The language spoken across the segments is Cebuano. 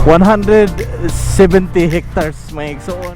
170 hectares, mga igsoon.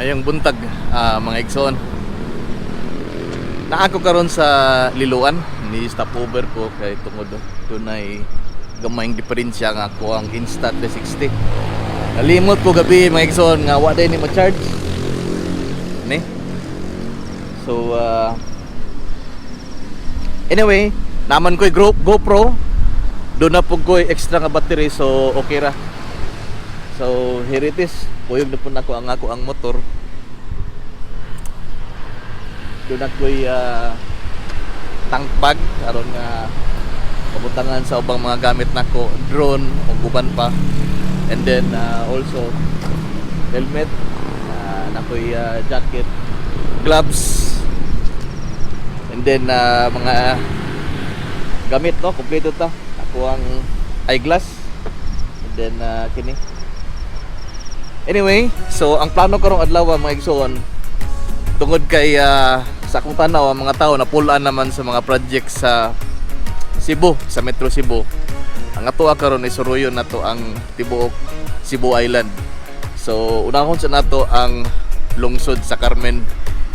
Mayong buntag, mga igsoon. Naa ko karon sa Liloan, ni stopover ko kay tungod dunay gamayng diferensya nga ako ang Insta360. Nalimot ko gabi, mga igsoon, nga wa day ni ma-charge. Ni. So anyway, naman ko'y GoPro. Doon na po ko'y extra nga battery, so okay ra. So here it is. Kuyog na po nako ang ako ang motor. Doon ako'y tank bag aron nga kabutangan sa ubang mga gamit nako, drone ug uban pa. And then also helmet, nakoy jacket, gloves. And then mga gamit, no, kompleto ta. Ako ang eyeglass. And then kini. Anyway, so ang plano karong adlaw, mga igsoon, tungod kay sa akong tanaw ang mga tao napulaan naman sa mga project sa Cebu, sa Metro Cebu. Ang atoa karon ay suruyon nato ang tibuok Cebu Island. So unahon sa nato ang lungsod sa Carmen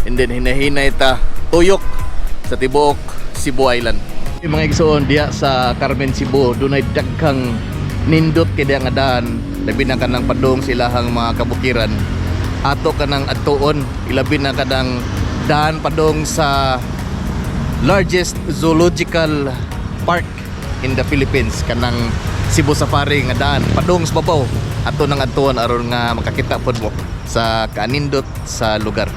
and then hinahinay ta tuyok sa tibuok Cebu Island. Yung mga igsoon, diya sa Carmen, Cebu, dunay daghang nindot kay diya nga daan, labi na kanang padung silahang mga kabukiran. Ato kanang adtuon, ilabi na kanang daan padung sa largest zoological park in the Philippines, kanang Cebu Safari nga daan padung sa babaw. Ato nang adtuon aron nga makakita pod mo sa kaanindot sa lugar.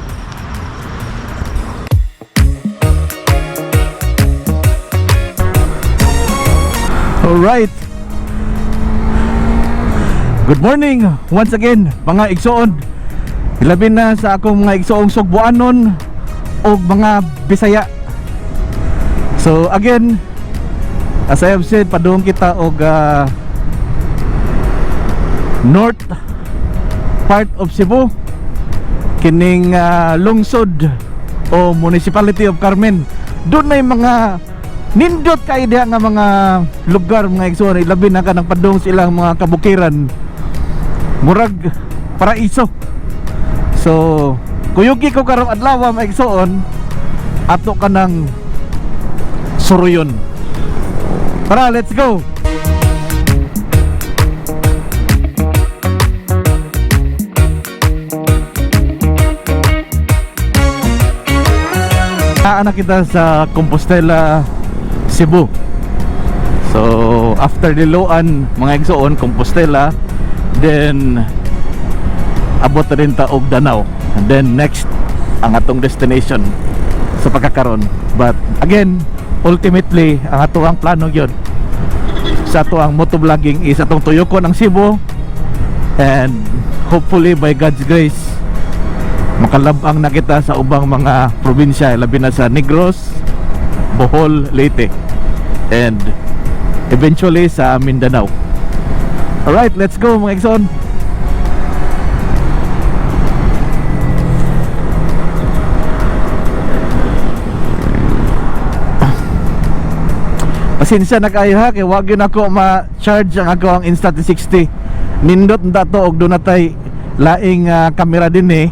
Alright. Good morning once again, mga igsoon. Ilabi na sa akong mga igsoong Sugbuanon o mga Bisaya. So again, as I have said, padung kita og north part of Cebu, kining lungsod o Municipality of Carmen. Doon na yung mga nindot kay diha nga mga lugar, mga igsoon, ilabi na kanang padung sa ilang mga kabukiran, murag paraiso. So kuyugi ko karong adlaw, mga igsoon. Ato ka ng suruyon. Tara, let's go! Naa kita sa Compostela, Cebu. So, after Liloan, mga igsoon, Compostela, then abot na rin ta og Danao. And then next ang atong destination sa pagkakaron. But again, ultimately, ang ato ang plano gyud sa ato ang motovlogging is atong tuyokon ang Cebu and hopefully, by God's grace, makalabang na kita sa ubang mga probinsya, labi na sa Negros, Bohol, Leyte and eventually sa Mindanao. Alright, let's go, mga igsoon. Pasensya na kayo ha, kay wag gyud ako ma-charge ang ako ang Insta360. Nindot na to og dunay tay laing kamera din eh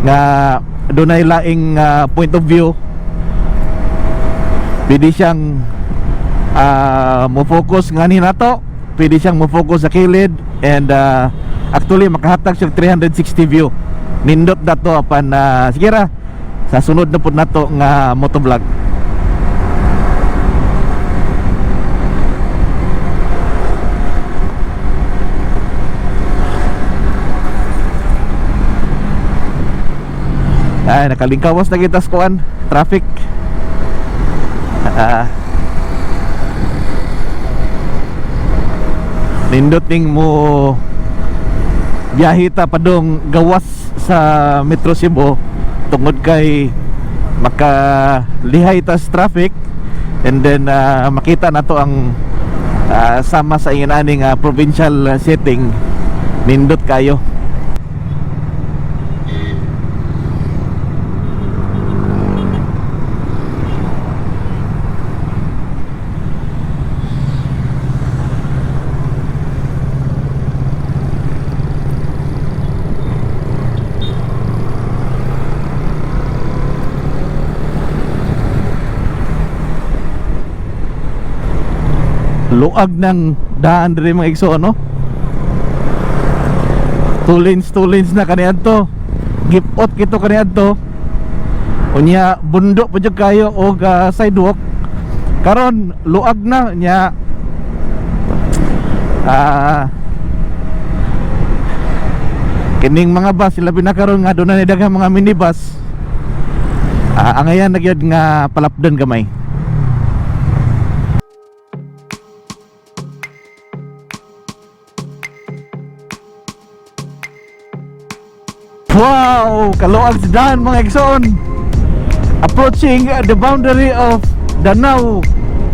nga dunay laing point of view. Pwede siyang mo focus ngani nato, pwede siyang mo focus sa kilid and actually makahatag siya 360 view. Nindot dato, apan sige ra, sa sunod na pud nato nga motovlog. Ay, nakalingkawas na kita sa kuan, traffic. Nindot ning mo biyahe ta padong gawas sa Metro Cebu tungod kay makalihay ta sa traffic and then makita nato ang sama sa ingon aning provincial setting. Nindot kayo. Luag ng daan diri, mga igsoon, no? Two lanes, two lanes na kaniadto. Gipot kito kaniadto. Unya bundok pa jud kayo og sidewalk. Karon luag na nya. Kining mga bus, labi na karon nga doon na daghang mga minibus, angayan na gyud nga palapdan gamay. Wow! Kaluag sa daan, mga igsoon. Approaching the boundary of Danao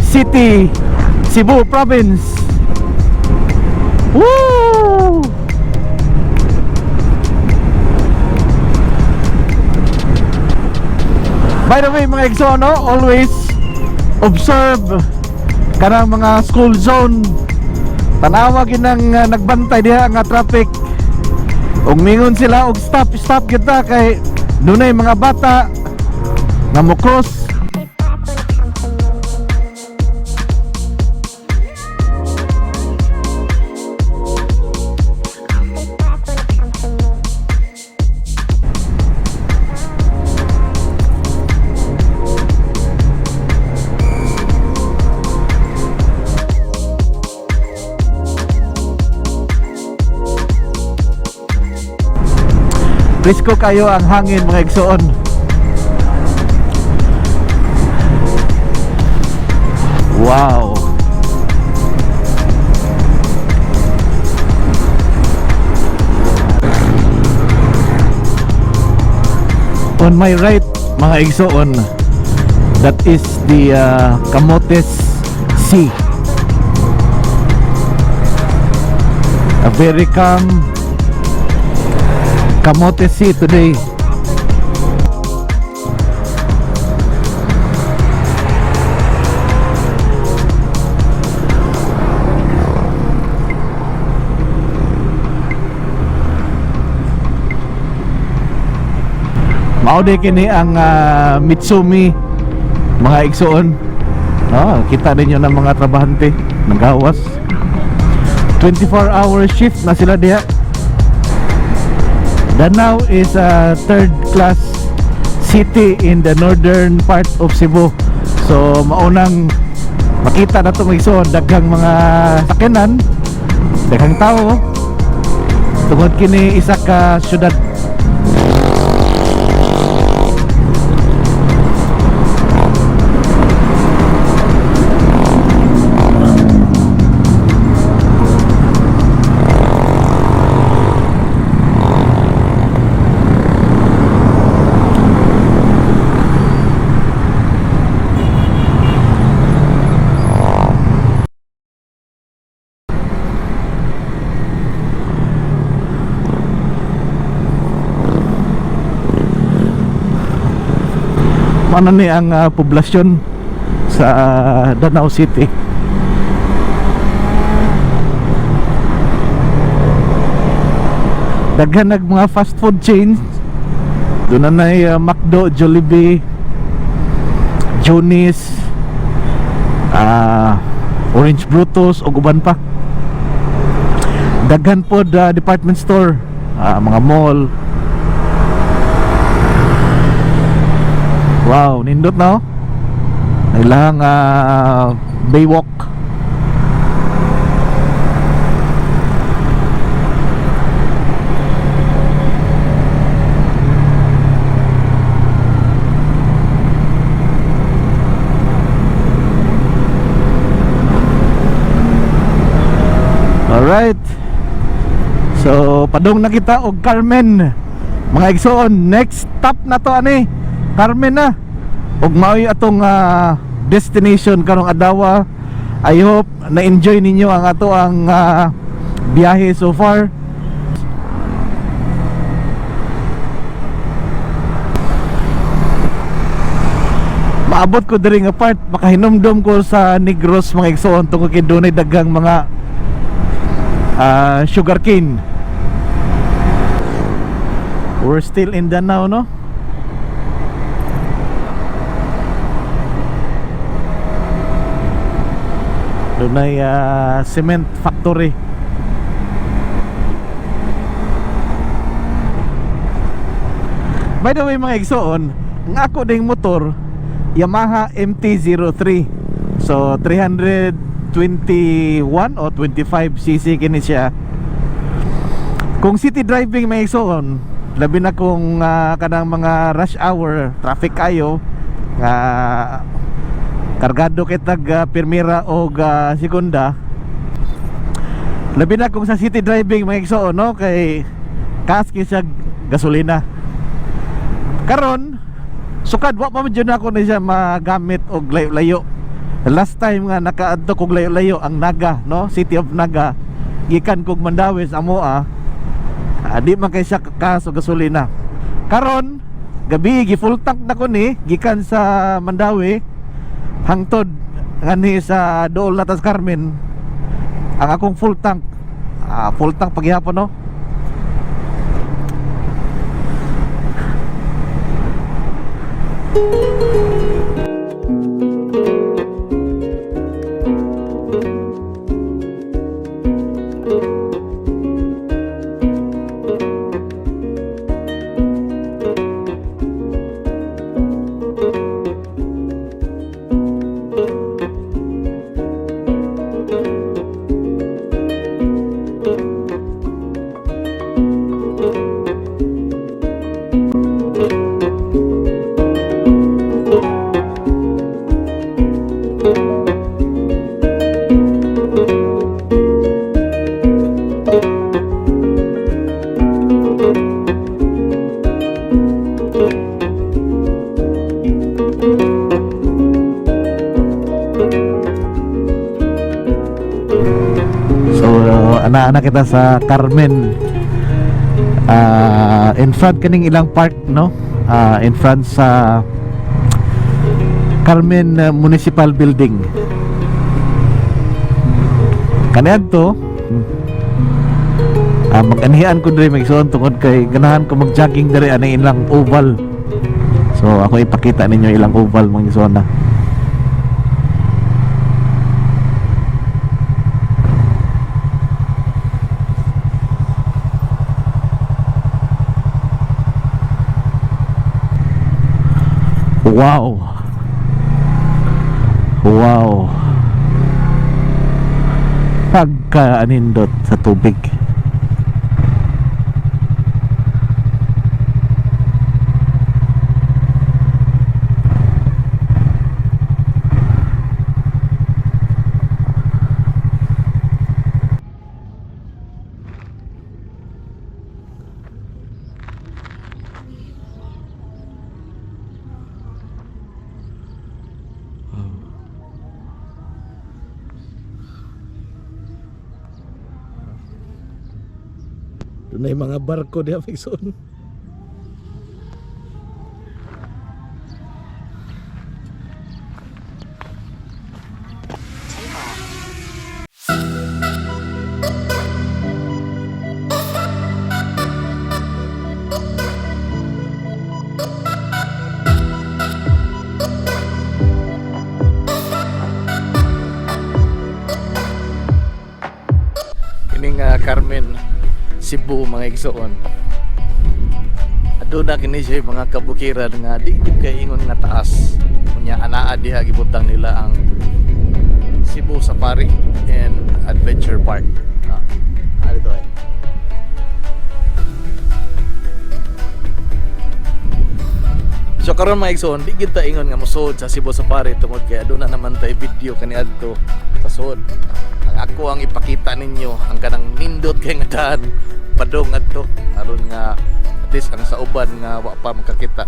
City, Cebu Province. Woo! By the way, mga igsoon, no, always observe kanang mga school zone. Tanawa ginang nagbantay diha nga traffic. Ug mingon sila og stop, stop kita kay dunay mga bata nga mo cross. Presko kayo ang hangin, mga igsoon. Wow. On my right, mga igsoon, that is the Camotes Sea. A very calm Camotes Sea today. Mao di kini ang Mitsumi. Mga igsoon. Oh, kita ninyo ng mga trabahante nagawas. 24-hour shift na sila diha. Danao is a third class city in the northern part of Cebu. So maunang makita na ito, mga igsoon, daghang mga sakyanan, daghang tao tungod kini isa ka syudad. Mano ni ang poblasyon sa Danao City. Daghan nag mga fast food chains. Doon na McDo, Jollibee, Johnny's, Orange Brutus ug uban pa. Daghan pod department store, mga mall. Wow, nindot na oh. Ilang baywalk. Alright. So, padung na kita og Carmen. Mga igsoon, next stop na to ani. Carmen na. Ug mao'y atong destination karong adlaw. I hope na-enjoy ninyo ang ato ang biyahe so far. Maabot ko diri nga part, makahinumdom ko sa Negros, mga igsoon, tungod kay dunay daghang mga sugarcane. We're still in Danao, no? Dunay cement factory. By the way, mga igsoon, ang ako ding motor Yamaha MT-03. So 321 o 25 cc kini siya. Kung city driving, mga igsoon, labi na kung kanang mga rush hour, traffic kayo, nga kargado kitag pirmira o segunda. Labi na kung sa city driving, mga igsoon, no, kay kaas siya gasolina. Karon sukad wa pa man jud ako ni siya magamit og layo-layo. Last time nga nakaadto kog layo-layo ang Naga, no, City of Naga, gikan kog Mandaue sa amoa. Di man kay siya kaas og gasolina. Karon gabi gi full tank na ko ni gikan sa Mandaue hangtod nganhi sa dool na tas Carmen. Ang akong full tank, full tank paghihapon, no. So ana-ana kita sa Carmen. In front kaning ilang park, no? In front sa Carmen Municipal Building. Kaniadto mag-anihan ko diri, mga igsoon, tungod kay ganahan ko mag-jogging diri ani ilang oval. So ako ipakita ninyo ilang oval, mga igsoon na. Wow. Wow. Pagka-anindot sa tubig. Doon na mga barko diha, igsoon. Kining Carmen, Cebu, mga igsoon. Aduna kini siya mga kabukiran nga di gyud kay ingon nga taas. Unya anaa diha gibutang nila ang Cebu Safari and Adventure Park. Dito ay. So karon, mga igsoon, di gyud ta ingon nga mosud sa Cebu Safari tungod kay aduna naman tay video kaniadto sa sud. Ang ako ang ipakita ninyo ang kanang nindot kay nga daan padong adto aron nga at least ang sa uban nga wa pa makakita,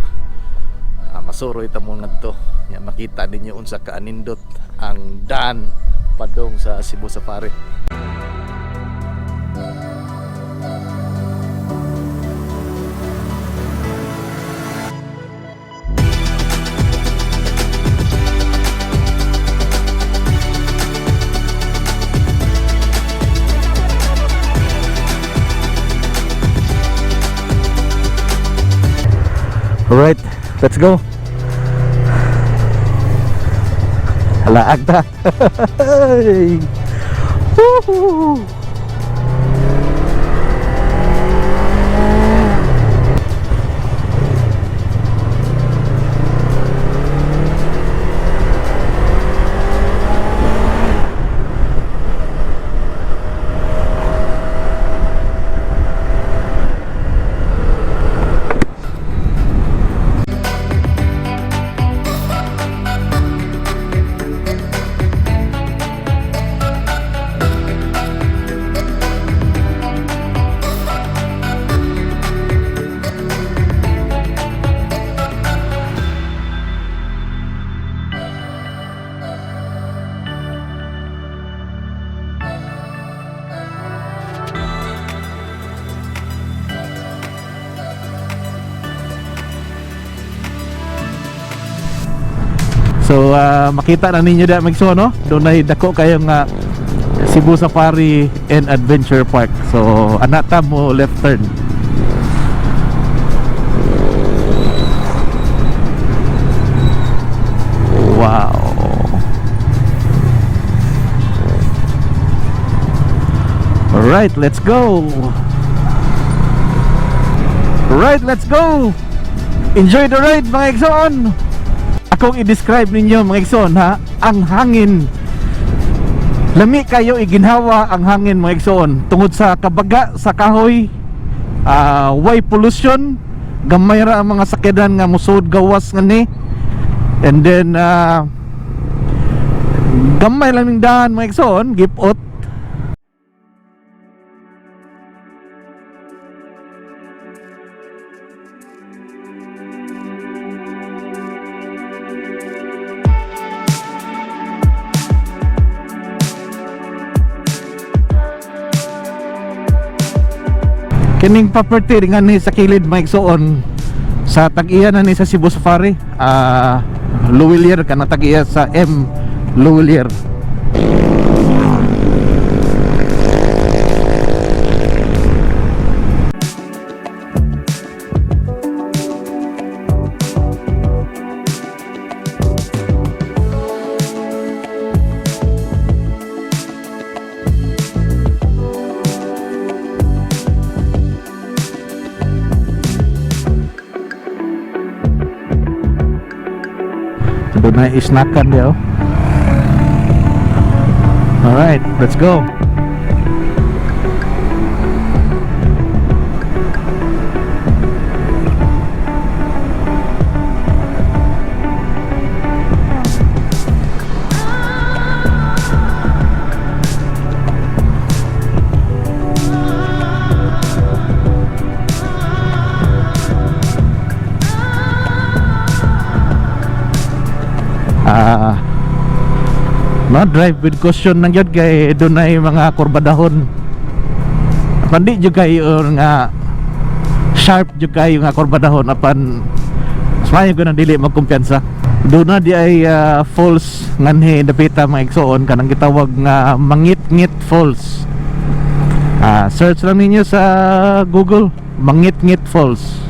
masuroy ta mo ngadto nya makita ninyo unsa ka anindot ang daan padong sa Cebu Safari. Alright, let's go. Halaag ta. Woohoo! So makita na ninyo da magso no. Doon ay dako kayo nga Cebu Safari and Adventure Park. So anata mo left turn. Wow. Alright, let's go. Alright, let's go. Enjoy the ride, mga igsoon. Akong i-describe ninyo, mga igsoon, ha, ang hangin. Lami kayo iginhawa ang hangin, mga igsoon, tungod sa kabaga sa kahoy, way pollution, gamay ra ang mga sakyanan nga musod gawas nga ni. And then gamay lang ning daan, mga igsoon, gipot. Kining property nga ni sa kilid, mga igsoon, sa tag-iya na ni sa Cebu Safari, Luwilier kana tag-iya sa M Luwilier. Dunay isnakan diha, oh. Alright, let's go. Ah, no, drive with caution lang yun kay dunay mga kurbadahon. Apan di jud kayo nga sharp jud kayo nga kurbadahon, apan mas maayo ko nang dili magkumpiyansa. Duna di ay falls nganhi dapita, mga igsoon, kanang gitawag nga Mangit-ngit Falls. Search lang ninyo sa Google, Mangit-ngit Falls.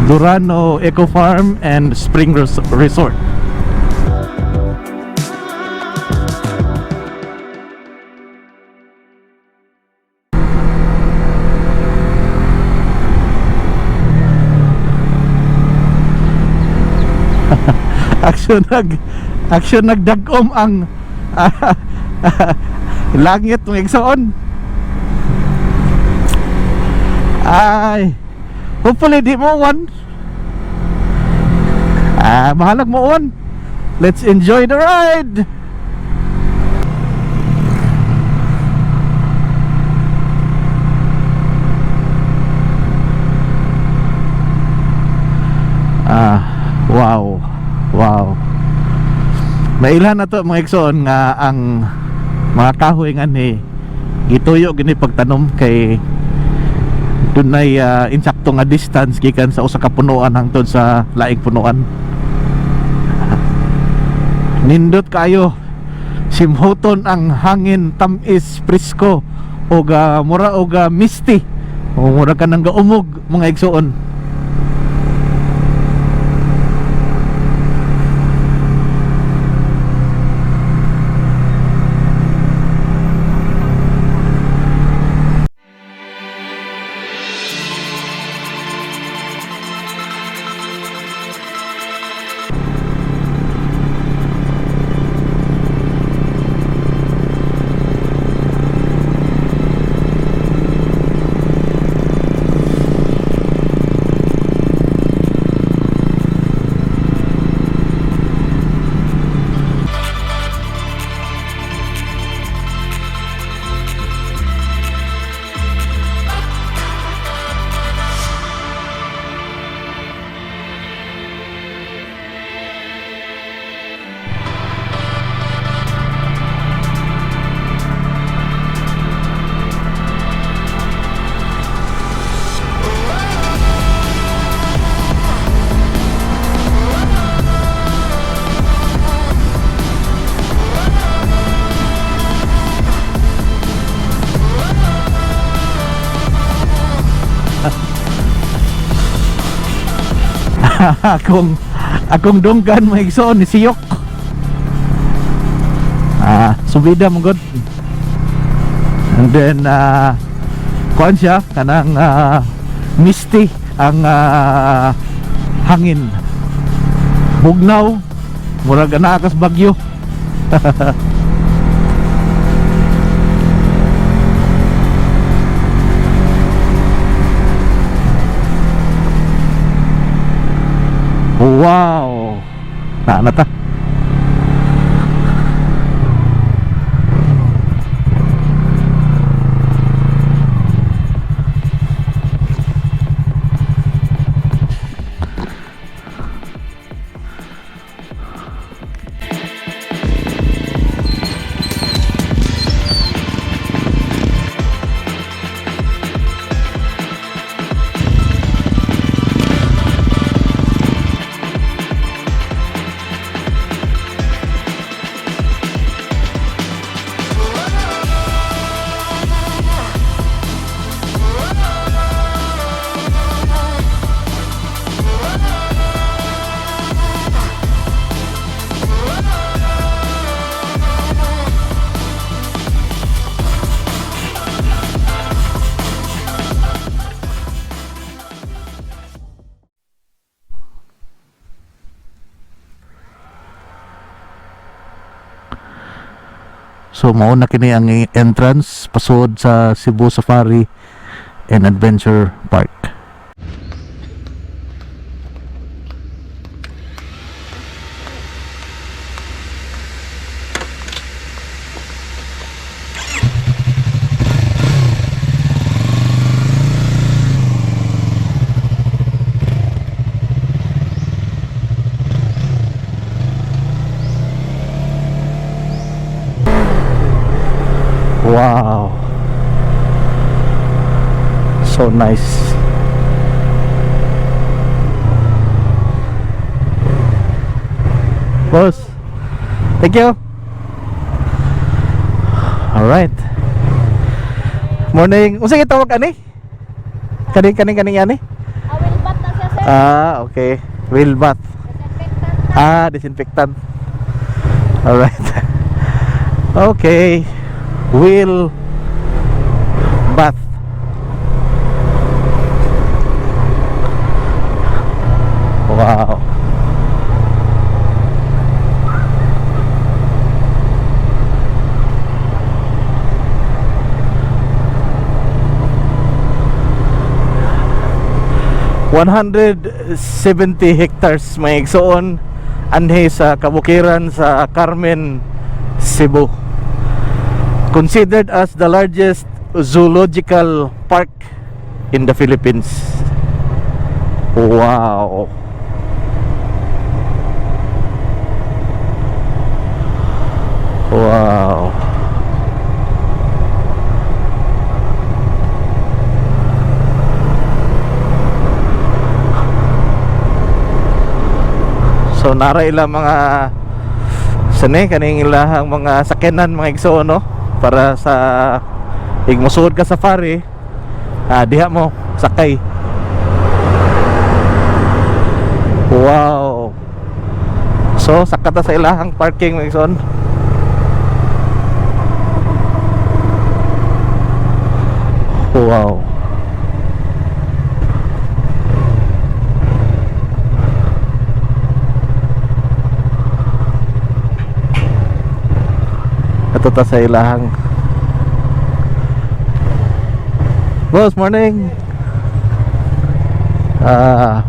Durano Eco Farm and Spring Resort. Action nagdagom ang langit, mga igsoon. Ay, hopefully di mo uwan. Ah, bahalag mo uwan. Let's enjoy the ride. Ah, wow. Wow. Mailhan na to, mga igsoon, nga ang mga kahoy nganhi gituyo gini pagtanom kay dunay insakto nga distance gikan sa usa ka punuan hangtod sa laing punuan. Nindot kayo, simhoton ang hangin, tamis, presko og mura og misty o mura ka nang gaumog, mga igsoon. Akong dunggan, mga igsoon, ni siyok. Subida mo gud. And then kuan siya kanang misty ang hangin, bugnaw, murag anaa kas bagyo. Wow, na na ta. So mao na kini ang entrance pasod sa Cebu Safari and Adventure Park. Wow. So nice. Boss. Thank you. All right. Morning. Unsa gitawag ani? Kani kani kani ani? Ah, wheel bath na siya, sir. Ah, okay. Wheel bath. Disinfectant na. Ah, disinfectant. All right. Okay. Wheel bath. Wow. 170 hectares, mga igsoon, anhi sa kabukiran sa Carmen, Cebu. Considered as the largest zoological park in the Philippines. Wow. Wow. So nara ila mga sani kaning ilahang mga sakyanan, mga igsoon, no, para sa ig mosuod ka safari, diha mo sakay. Wow. So saka ta sa ilahang parking, mga igsoon. Wow. Ato ta sa ilahang. Boss, morning. Ah.